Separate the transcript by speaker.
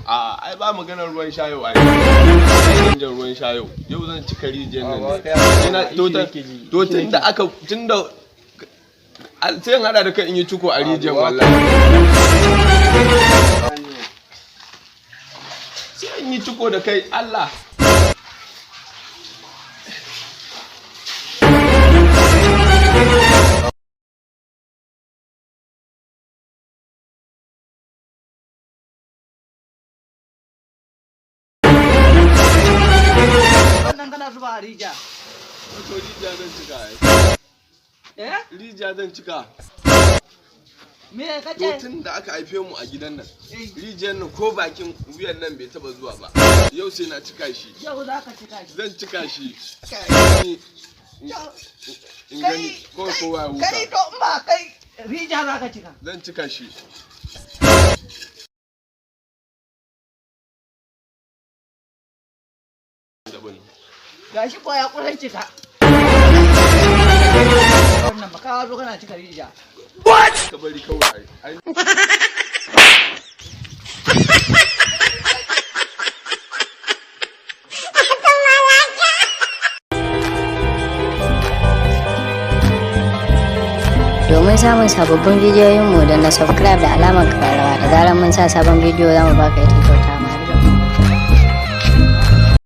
Speaker 1: A ai ba maganar ruwan sha yau ai. Zan ruwan sha yau. Yau zan cika rijiyar nan ne. Ina to tun da aka tun da sai in hada da kan in yi ciko a rijiyar wallahi. Sai in yi ciko da kai Allah.
Speaker 2: Wannan kana zuba a rijiya.
Speaker 1: To rijiya zan cika ai.
Speaker 2: Eh?
Speaker 1: Rijiya zan cika.
Speaker 2: Me
Speaker 1: To
Speaker 2: kace?
Speaker 1: tun da aka haife mu a gidan nan, rijiyar nan ko bakin wuyan nan bai taba zuwa ba. Yau sai na cika shi.
Speaker 2: Yau za ka cika shi.
Speaker 1: Zan cika shi. In gani ko kowa ya
Speaker 2: Kai
Speaker 1: huta.
Speaker 2: to in ba kai rijiya za ka cika.
Speaker 1: Zan cika shi.
Speaker 2: Gashi ko ya kusan cika. Wannan ba ka zo kana cika rijiya.
Speaker 1: Ka bari kawai ai.
Speaker 3: Domin samun sababbin bidiyoyinmu, da na subscribe da alamar kararrawa. Da zarar mun sa sabon bidiyo, za mu baka ita kyauta.